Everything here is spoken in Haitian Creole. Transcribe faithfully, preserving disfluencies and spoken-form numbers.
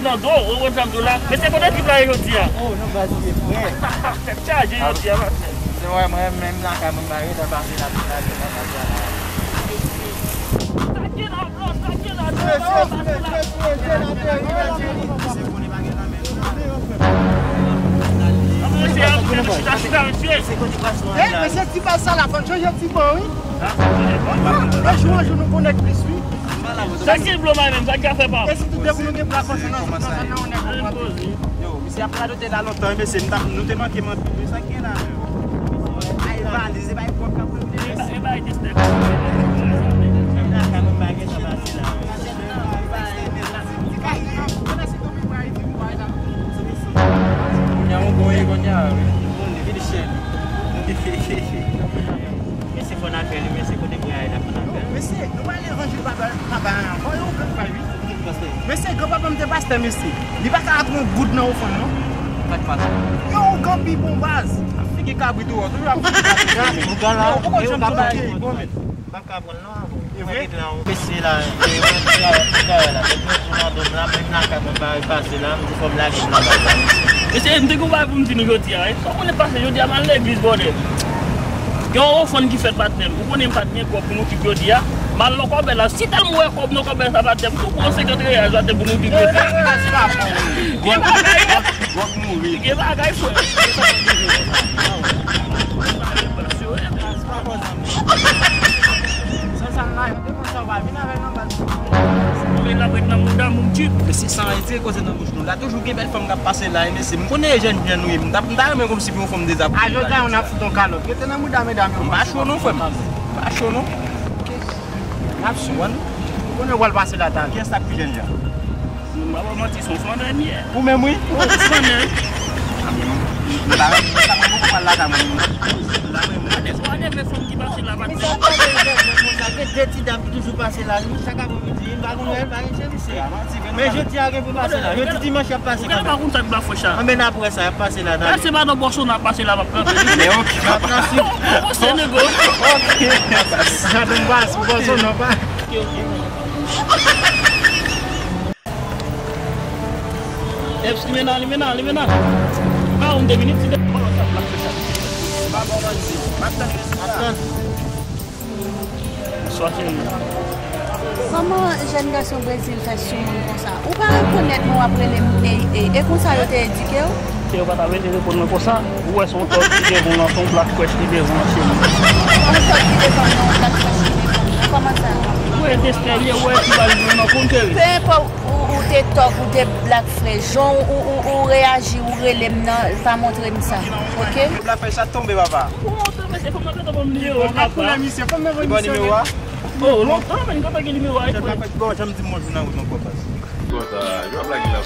Nan do, ou konn sa m di w la. Men se kote ekip la ye jodi a? Oh, non, baz, li prè. Tèt chaje jodi a, patnè. Se wè, mwen menm lakay mwen, m pa gentan pase la, la, la, la, la. Eh, mesye, ti baz sa la, fò n chanje ti ban, wi. Yon jou, yon jou, nou konnen plis, wi. Sa ki dlo may menm, sa ki afè pa w? E si tout de pou nou gen plas nan zòn nan, yon nèg konprann. Yo, misye ap radote la lontan, mesye, m t ap, nou te manke m anpil, wi, sa ki gen la menm? Ay, valiz, e bay pwòp k ap revle, mesye. E bay, e bay, Kounye a, yon bon ye, kounye a, wi. Bon, li vin chèn. Mesye, fò n ap fè li, mesye, kote pou y ale la, fò n ap fè li. Mesye, nou pa levanjil pa bay, pa bay ankò, yo, ou pèp fè, wi. Mesye, granpapa m te pastè, mesye. Li pa ka ret yon goud nan ofrann, non. Sa k pase? Yo, ou gen pi bon baz. Ap figi kabrit ou, toujou ap figi kabrit. Yo, ou poko janm travay bon, men. M p ap ka pran l non, avè w. Mwen gen plan, mesye la, e, mwen travay la, mwen pran sou nan dòm la, menm lakay mwen pa repase la, m di fò m lage m nan baz la, mesye. Mesye, m te gen yon bagay pou m di nou jodi a, wi. Sa w konnen pase jodi a, m al legliz, bòdè. Gen yon ofrann ki fèt, patnè m. Ou konnen m pa t gen kòb pou nou kit jodi a. M al nan kòbèy la, si tèlman m wè kòb nan kòbèy sa, patnè m, tou pran senkant reyal, patnè m, pou nou kit jodi a. Gen bagay, wi. Gen bagay, frè. San sa la, yo te konn sa w pa vin avè l nan baz. Mwen la ret nan mouda moun tip. Mesye, san retire koze nan bouch nou. La toujou gen bèl fanm k ap pase la, e mesye, m konnen e jèn jan nou ye. M ta, m ta renmen kòmsi pou yon fanm dezapwouve. A jodi a, nou ap fout yon kalòt. Rete nan mouda medam yo. M pa cho non, frè m. M pa cho non. N ap sou. Ou konnen w al pase la talè. Kiyès k ap pi jèn jan? M pa ba w manti, se yon flannè m ye. Ou menm, wi. Ou flannè. M pa renmen sa, mwen poko pral lakay mwen. Gade, gade, men fanm ki pase la, patnè. Sa pa de, de, de, sa gen de ti dam ki toujou pase la, chak aprèmidi, m pa konn wè, pa gen cheri, se. Men jodi a gen pou pase la. Jodi dimanch y ap pase kanmenm. Ou pa konn sa k ba fò cha. Anben apre sa, y ap pase la, talè. Se pa nan bòso n ap pase la, m ap kanpe. Men ok, papa. Ou se nego. Ok. Gade m pase, bòso non pa. Eps, Limena, Limena, Limena. Ba yon de minit, ti de. Ba bon, manti. M ap tann resto la. Bonswa, cheri. Kòman jèn gason Brezil fè sou moun konsa? Ou pa rekonèt mwen w ap rele m, e, e, e konsa yo te edike w? Ke yo pa ta vle reponn mwen konsa. Ou wè se yon tòg ki devan w lan, se yon blak frèch ki devan w lan, cheri. Yon tòg ki devan m nan, yon blak frèch ki devan m nan. Kòman sa? Ou wè testè l ye, ou wè ki bal li nan kou m, cheri. Pe enpòt ou, ou te tòg, ou te blak frèch, jan ou, ou, ou reyaji, ou rele m nan, pa montre m sa, oke? Blak frèch sa tonbe, papa. Ou montre m, se fò m nan kontan ban m nimewo a, papa. Kounye a, misye, fò m nan voye misye. Bon nimewo a? Oh, lontan, men, kontan gen nimewo a, frè. Blak frèch, bon, janm di m bonjou nan wout ankò, baz. Konsa, yo ap lage la.